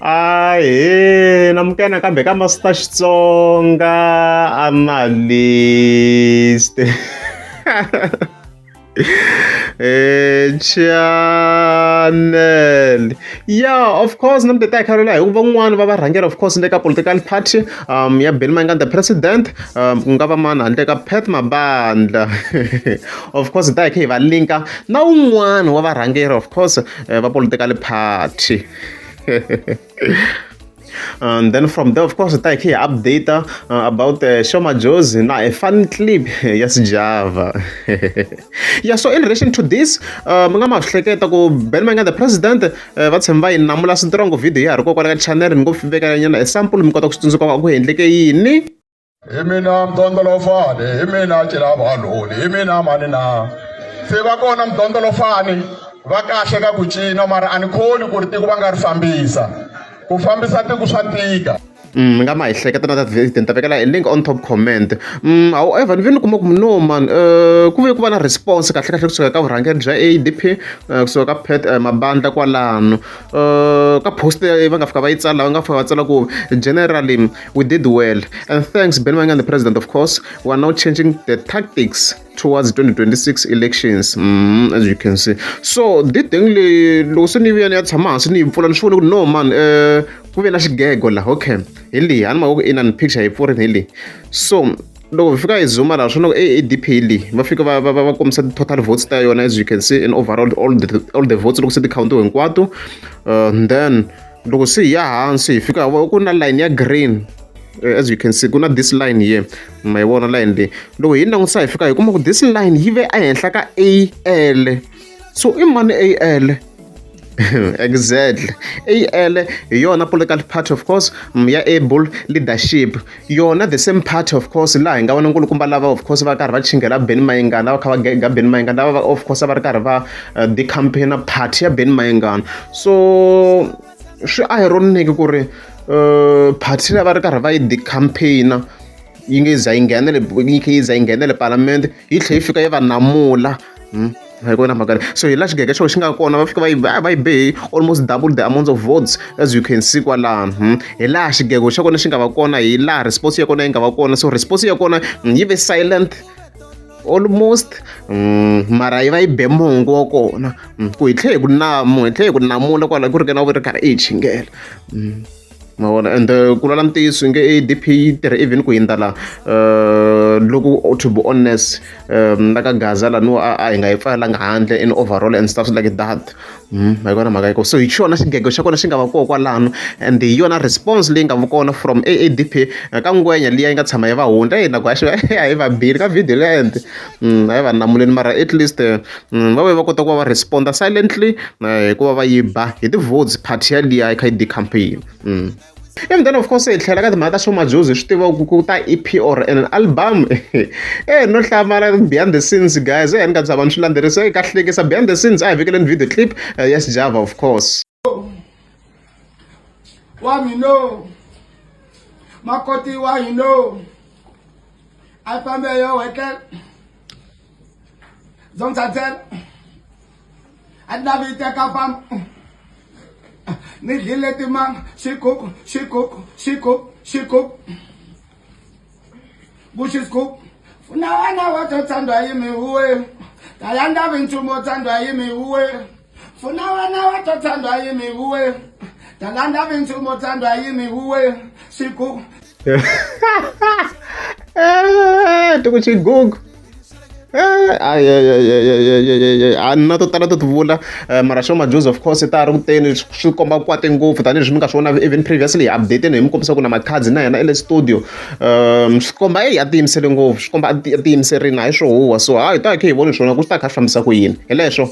Ahee namukela nakambe ka Master Xitsonga Analyst channel yeah of course na mi ta hi kha hi van'wani va varhangeri of course le ka political party ya Benny Mayengani the president ku nga va mani handle ka Pat Mabandla of course hi ta hi kha hi va linka na wun'wani wa varhangeri of course va political party. And then from there of course hi ta hi kha hi update about Sho Madjozi na a fun clip ya Sjava. Yeah, so in relation to this mi nga ma swi hleketa ku Benny Mayengani the president va tshemba va yi namula swintsongo video ya ha ri kona kwala ka channel ni ngo veka nyana a sample mi kota ku swi tsundzuka ku endleke yini. Hi mina mdondolofani hi mina cilavaloni hi mina mani na se va kona mdondolofani va kahle ka ku cina mara a ni kholi ku ri tiko va nga ri fambisa ku fambisa tiko swa tika. Mi nga ma hi hleketa na that ni ta vekela link on top comment. However ni ve ni kuma ku no man ku ve ku va na response kahle kahle kusuka ka vurhangeri bya A_D_P kusuka ka Pat Mabandla kwalano ka post va nga fika va yi tsala va nga fika va tsala ku generally we did well and thanks Benny Mayengani the president of course we are now changing the tactics towards 2026 elections as you can see. So the thing leyi loko se ni vuya ni ya tshama hansi ni yi pfula ni swi vone ku no man ku ve na xigego laha okay hi leyi a ni mhaka ku ina ni picture hi pfurini hi leyi so loko hi fika hi zuma laha swona ku A_A_D_P hi leyi va fika va va va kombisa ti-total votes ta yona as you can see in overall all the votes loko se ti count-iwe hinkwato then loko se hi ya hansi hi fika ku na line ya green as you can see ku na this line here ma yi vona line leyi loko hi langutisa hi fika hi kuma ku this line yi ve ehenhla ka A_L so i mani A_L exactly A_L hi yona political party of course ya able leadership yona the same party of course laha hi nga vona nkulukumba lava of course va karhi va chingela Benny Mayengani va kha va gega Benny Mayengani lava of course va ri karhi va decampaign party ya Benny Mayengani so swi ironic ku ri party leyi va ri karhi va yi decampaign yi nge za yi nghenele yi kha yi za yi nghenele palamende yi tlhela yi fika yi va namula hi kona mhaka leyi so hi laha xigege xo xi nga kona va fika va yi va yi be hi almost double the amount of votes as you can see kwalano hi laha xigego xa kona xi nga va kona hi laha response ya kona yi nga va kona so response ya kona yi ve silent almost mara yi va yi be mongo wa kona ku hi tlhe hi ku namu hi tlhe hi ku namula kwala ku ri ka na ri karhi i hi chingela. Ma vona ende ku lwela ntiyiso i nge A_D_P yi tirhe even ku hundza la loko to be honest la ka Gaza laniwa a hi nga yi pfalelanga handle in overall and stuff like that hi yona mhaka ya kona so hi xona xigego xa kona xi nga va kona kwalano and hi yona response leyi nga va kona from A_A_D_P ka ngwenya liya yi nga tshama yi va hundza na ku a yi va bile ka video liya ende a yi va namuleni mara at least va vuye va kota ku va va respond-a silently hikuva va yi ba hi ti-votes party yaliya yi kha yi decampaign. And then of course hi tlhela ka timhaka ta Sho Madjozi hi swi tiva ku ku ta E_P or an album no hlamala behind the scenes guys ni nga tshama ni swi landzelerisa ka hlekisa behind the scenes a hi vekeleni video clip ya Sjava of course. Wa mina makoti wa hina a fambe yo wetlela dzongitsatsela a ni lavi teka famba ni dlile timanga xigugu xigugu xigugu xigugu kuxigugu funa wena wa tothandwa yimi uwe kayandavi nchumu othandwa yimi uwe funa wena wa tothandwa yimi uwe kayandavi nchumu othandwa yimi uwe xigugu Tuku xigugu a ni na to tala to ti vula mara Sho Madjozi of course ta ha ri ku teni swi komba kwate ngopfu tanihileswi mi nga swi vona even previously hi update-ini hi mi kombisa ku na Makhadzi na yena i le studio swi komba eyi a tiyimisele ngopfu swi komba a tiyimiserile hayi swo huwa so hayi hi ta hi kha hi voni swona ku swi ta kha swi fambisa ku yini hi leswo.